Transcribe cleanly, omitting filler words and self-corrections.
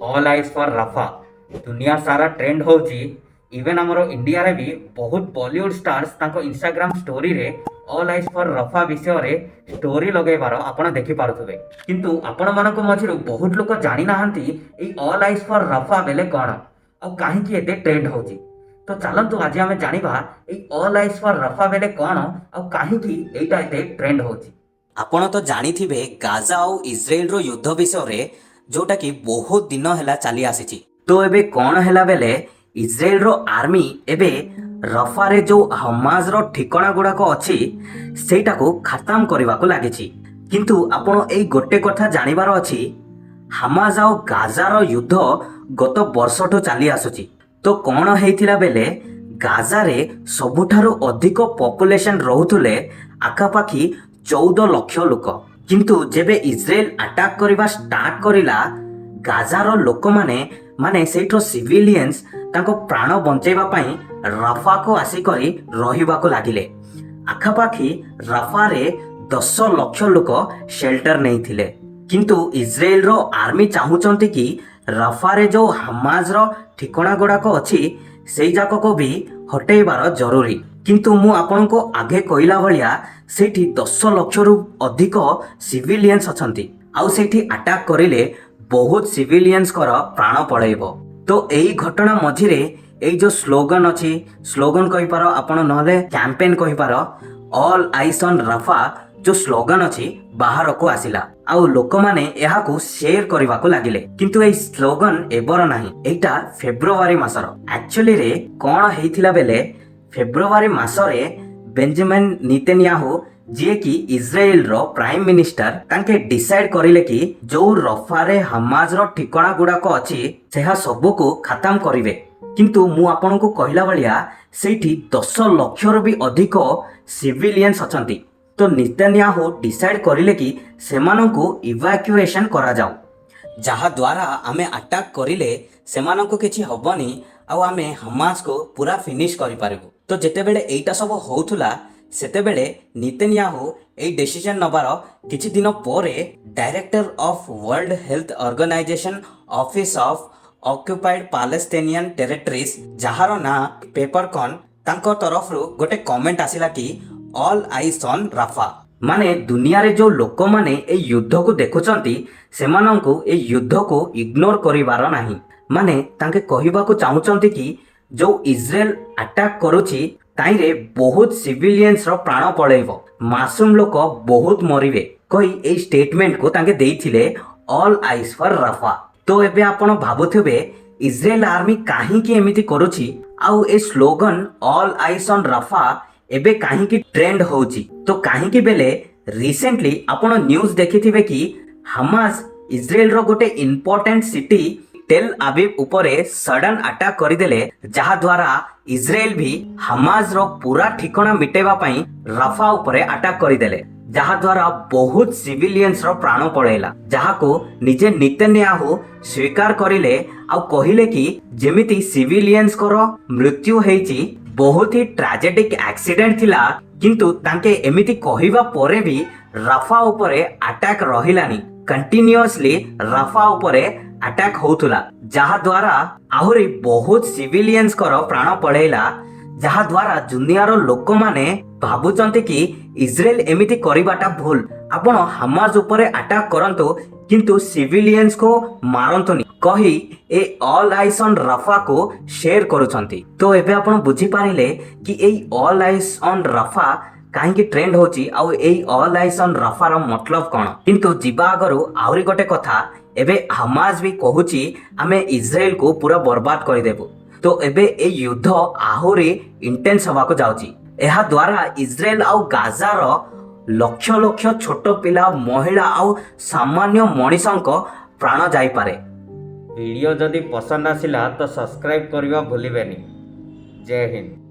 All ice for Rafa. ଦୁନିଆ ସାରା trend ହେଉଛି। Even ଆମର ଇଣ୍ଡିଆରେ ବି ବହୁତ ବଲିଉଡ ଷ୍ଟାର୍ସ ତାଙ୍କ ଇନଷ୍ଟାଗ୍ରାମ ଷ୍ଟୋରିରେ ଅଲ୍ ଆଇସ୍ ଫର୍ ରଫା ବିଷୟରେ ଷ୍ଟୋରି ଲଗେଇବାର ଆପଣ ଦେଖିପାରୁଥିବେ। କିନ୍ତୁ ଆପଣମାନଙ୍କ ମଝିରୁ ବହୁତ ଲୋକ ଜାଣିନାହାନ୍ତି ଏଇ ଅଲ୍ ଆଇସ୍ ଫର୍ ରଫା ବେଲେ କ'ଣ ଆଉ କାହିଁକି ଏତେ ଟ୍ରେଣ୍ଡ ହେଉଛି। ତ ଚାଲନ୍ତୁ, ଆଜି ଆମେ ଜାଣିବା ଏଇ ଅଲ୍ ଆଇସ୍ ଫର୍ ରଫା ବେଲେ କ'ଣ ଆଉ କାହିଁକି ଏଇଟା ଏତେ ଟ୍ରେଣ୍ଡ ହେଉଛି। ଆପଣ ତ ଜାଣିଥିବେ ଗାଜା ଆଉ ଇସ୍ରାଏଲର ଯୁଦ୍ଧ ବିଷୟରେ, ଯୋଉଟାକି ବହୁତ ଦିନ ହେଲା ଚାଲି ଆସିଛି। ତ ଏବେ କ'ଣ ହେଲା ବେଲେ, ଇସ୍ରାଏଲର ଆର୍ମି ଏବେ ରଫାରେ ଯୋଉ ହମାଜର ଠିକଣା ଗୁଡ଼ାକ ଅଛି, ସେଇଟାକୁ ଖତମ କରିବାକୁ ଲାଗିଛି। କିନ୍ତୁ ଆପଣ ଏଇ ଗୋଟେ କଥା ଜାଣିବାର ଅଛି, ହାମାଜ ଆଉ ଗାଜାର ଯୁଦ୍ଧ ଗତ ବର୍ଷଠୁ ଚାଲି ଆସୁଛି। ତ କ'ଣ ହେଇଥିଲା ବେଲେ, ଗାଜାରେ ସବୁଠାରୁ ଅଧିକ ପପୁଲେସନ ରହୁଥିଲେ, ଆଖାପାଖି 14 ଲକ୍ଷ ଲୋକ। କିନ୍ତୁ ଯେବେ ଇସ୍ରାଏଲ ଆଟାକ୍ କରିବା ଷ୍ଟାର୍ଟ କରିଲା, ଗାଜାର ଲୋକମାନେ, ମାନେ ସେଇଠର ସିଭିଲିୟନ୍ସ, ତାଙ୍କ ପ୍ରାଣ ବଞ୍ଚେଇବା ପାଇଁ ରଫାକୁ ଆସିକରି ରହିବାକୁ ଲାଗିଲେ। ଆଖାପାଖି ରଫାରେ 10 ଲକ୍ଷ ଲୋକ ସେଲ୍ଟର ନେଇଥିଲେ। କିନ୍ତୁ ଇସ୍ରାଏଲର ଆର୍ମି ଚାହୁଁଛନ୍ତି କି ରଫାରେ ଯୋଉ ହାମାଜର ଠିକଣା ଗୁଡ଼ାକ ଅଛି, ସେଇ ଯାକକୁ ବି ହଟେଇବାର ଜରୁରୀ। କିନ୍ତୁ ମୁଁ ଆପଣଙ୍କୁ ଆଗେ କହିଲା ଭଳିଆ, ସେଇଠି 10 ଲକ୍ଷରୁ ଅଧିକ ସିଭିଲିୟନ୍ସ ଅଛନ୍ତି ଆଉ ସେଇଠି ଆଟାକ୍ କରିଲେ ବହୁତ ସିଭିଲିୟନ୍ସଙ୍କର ପ୍ରାଣ ପଳେଇବ। ତ ଏଇ ଘଟଣା ମଝିରେ ଏଇ ଯୋଉ ସ୍ଲୋଗାନ ଅଛି, ସ୍ଲୋଗାନ କହିପାର ଆପଣ, ନହେଲେ କ୍ୟାମ୍ପେନ୍ କହିପାର, ଅଲ୍ ଆଇସ୍ ଅନ୍ ରଫା ଯୋଉ ସ୍ଲୋଗାନ ଅଛି, ବାହାରକୁ ଆସିଲା ଆଉ ଲୋକମାନେ ଏହାକୁ ସେୟାର କରିବାକୁ ଲାଗିଲେ। କିନ୍ତୁ ଏଇ ସ୍ଲୋଗାନ ଏବର ନାହିଁ, ଏଇଟା ଫେବୃଆରୀ ମାସର। ଆକ୍ଚୁଆଲିରେ କ'ଣ ହେଇଥିଲା ବେଲେ, ଫେବୃଆରୀ ମାସରେ ବେଞ୍ଜାମିନ ନେତାନ୍ୟାହୁ, ଯିଏକି ଇସ୍ରାଏଲର ପ୍ରାଇମ ମିନିଷ୍ଟର, ତାଙ୍କେ ଡିସାଇଡ୍ କରିଲେ କି ଯୋଉ ରଫାରେ ହମାଜର ଠିକଣା ଗୁଡାକ ଅଛି, ସେହା ସବୁକୁ ଖତମ କରିବେ। କିନ୍ତୁ ମୁଁ ଆପଣଙ୍କୁ କହିଲା ଭଳିଆ, ସେଇଠି 10 ଲକ୍ଷରୁ ବି ଅଧିକ ସିଭିଲିୟନ୍ସ ଅଛନ୍ତି। ତ ନେତାନ୍ୟାହୁ ଡିସାଇଡ୍ କରିଲେ କି ସେମାନଙ୍କୁ ଇଭାକ୍ୟୁଏସନ କରାଯାଉ, ଯାହାଦ୍ୱାରା ଆମେ ଆଟାକ୍ କରିଲେ ସେମାନଙ୍କୁ କିଛି ହବନି ଆଉ ଆମେ ହମାସକୁ ପୁରା ଫିନିଶ କରିପାରିବୁ। ତ ଯେତେବେଳେ ଏଇଟା ସବୁ ହଉଥିଲା, ସେତେବେଳେ ନେତାନ୍ୟାହୁ ଏଇ ଡିସିଜନ ନେବାର କିଛି ଦିନ ପରେ Director of World Health Organization Office of Occupied Palestinian Territories, ଯାହାର ନାଁ ପେପରକନ୍, ତାଙ୍କ ତରଫରୁ ଗୋଟେ କମେଣ୍ଟ ଆସିଲା କି ଅଲ୍ ଆଇସ୍ ଅନ୍ ରାଫା। ମାନେ ଦୁନିଆରେ ଯୋଉ ଲୋକମାନେ ଏଇ ଯୁଦ୍ଧକୁ ଦେଖୁଛନ୍ତି, ସେମାନଙ୍କୁ ଏଇ ଯୁଦ୍ଧକୁ ଇଗ୍ନୋର କରିବାର ନାହିଁ। ମାନେ ତାଙ୍କେ କହିବାକୁ ଚାହୁଁଛନ୍ତି କି ଯୋଉ ଇସ୍ରାଏଲ ଆଟାକ୍ କରୁଛି, ତାଇଁରେ ବହୁତ ସିଭିଲିୟନ୍ସର ପ୍ରାଣ ପଳେଇବ, ମାସୁମ ଲୋକ ବହୁତ ମରିବେ କହି ଏଇ ଷ୍ଟେଟମେଣ୍ଟକୁ ତାଙ୍କେ ଦେଇଥିଲେ, ଅଲ୍ ଆଇସ୍ ଫର୍ ରାଫା। ତ ଏବେ ଆପଣ ଭାବୁଥିବେ, ଇସ୍ରାଏଲ ଆର୍ମି କାହିଁକି ଏମିତି କରୁଛି ଆଉ ଏ slogan all ice on Rafa ଏବେ କାହିଁକି ଟ୍ରେଣ୍ଡ ହଉଛି? ତ କାହିଁକି ବେଲେ, ରିସେଣ୍ଟଲି ଆପଣ ନ୍ୟୁଜ୍ ଦେଖିଥିବେ କି ହାମାସ ଇସ୍ରାଏଲର ଗୋଟେ ଇମ୍ପୋର୍ଟାଣ୍ଟ ସିଟି ଟେଲ୍ ଆବିବ ଉପରେ ସଡନ୍ ଆଟାକ୍ କରିଦେଲେ, ଯାହାଦ୍ୱାରା ଇସ୍ରାଏଲ ବି ହାମାସର ପୁରା ଠିକଣା ମିଟେଇବା ପାଇଁ ରଫା ଉପରେ ଆଟାକ୍ କରିଦେଲେ, ଯାହାଦ୍ୱାରା ବହୁତ ସିଭିଲିୟନ୍ସର ପ୍ରାଣ ପଳେଇଲା, ଯାହାକୁ ନିଜେ ନେତାନ୍ୟାହୁ ସ୍ୱୀକାର କରିଲେ ଆଉ କହିଲେ କି ଯେମିତି ସିଭିଲିୟନ୍ସଙ୍କର ମୃତ୍ୟୁ ହେଇଛି, ବହୁତ ହି ଟ୍ରାଜେଡିକ୍ ଆକ୍ସିଡେଣ୍ଟ ଥିଲା। କିନ୍ତୁ ତାଙ୍କେ ଏମିତି କହିବା ପରେ ବି ରାଫା ଉପରେ ଆଟାକ୍ ରହିଲାନି। କଣ୍ଟିନ୍ୟୁଅସଲି ରାଫା ଉପରେ ଆଟାକ୍ ହଉଥିଲା, ଯାହାଦ୍ୱାରା ଆହୁରି ବହୁତ ସିଭିଲିୟନ୍ସଙ୍କର ପ୍ରାଣ ପଳେଇଲା, ଯାହାଦ୍ୱାରା ଦୁନିଆର ଲୋକମାନେ ଭାବୁଛନ୍ତି କି ଇସ୍ରାଏଲ ଏମିତି କରିବାଟା ଭୁଲ। ଆପଣ ହାମାଜ ଉପରେ ଆଟାକ୍ କରନ୍ତୁ, କିନ୍ତୁ ସିଭିଲିୟନ୍ସକୁ ମାରନ୍ତୁନି କହି ଏ ଅଲ୍ ଆଇସ୍ ଅନ୍ ରଫାକୁ ସେୟାର କରୁଛନ୍ତି। ତ ଏବେ ଆପଣ ବୁଝିପାରିଲେ କି ଏଇ ଅଲ୍ ଆଇସ୍ ଅନ୍ ରଫା କାହିଁକି ଟ୍ରେଣ୍ଡ ହଉଛି ଆଉ ଏଇ ଅଲ୍ ଆଇସ୍ ଅନ୍ ରଫାର ମତଲବ କ'ଣ। କିନ୍ତୁ ଯିବା ଆଗରୁ ଆହୁରି ଗୋଟେ କଥା, ଏବେ ହାମାଜ ବି କହୁଛି ଆମେ ଇସ୍ରାଏଲକୁ ପୁରା ବର୍ବାଦ କରିଦେବୁ। ତ ଏବେ ଏଇ ଯୁଦ୍ଧ ଆହୁରି ଇଣ୍ଟେନ୍ସ ହେବାକୁ ଯାଉଛି। ଏହା ଦ୍ୱାରା ଇସ୍ରାଏଲ ଆଉ ଗାଜାର ଲକ୍ଷ ଲକ୍ଷ ଛୋଟ ପିଲା, ମହିଳା ଆଉ ସାମାନ୍ୟ ମଣିଷଙ୍କ ପ୍ରାଣ ଯାଇପାରେ। ଭିଡ଼ିଓ ଯଦି ପସନ୍ଦ ଆସିଲା ତ ସବସ୍କ୍ରାଇବ୍ କରିବା ଭୁଲିବେନି। ଜୟ ହିନ୍ଦ।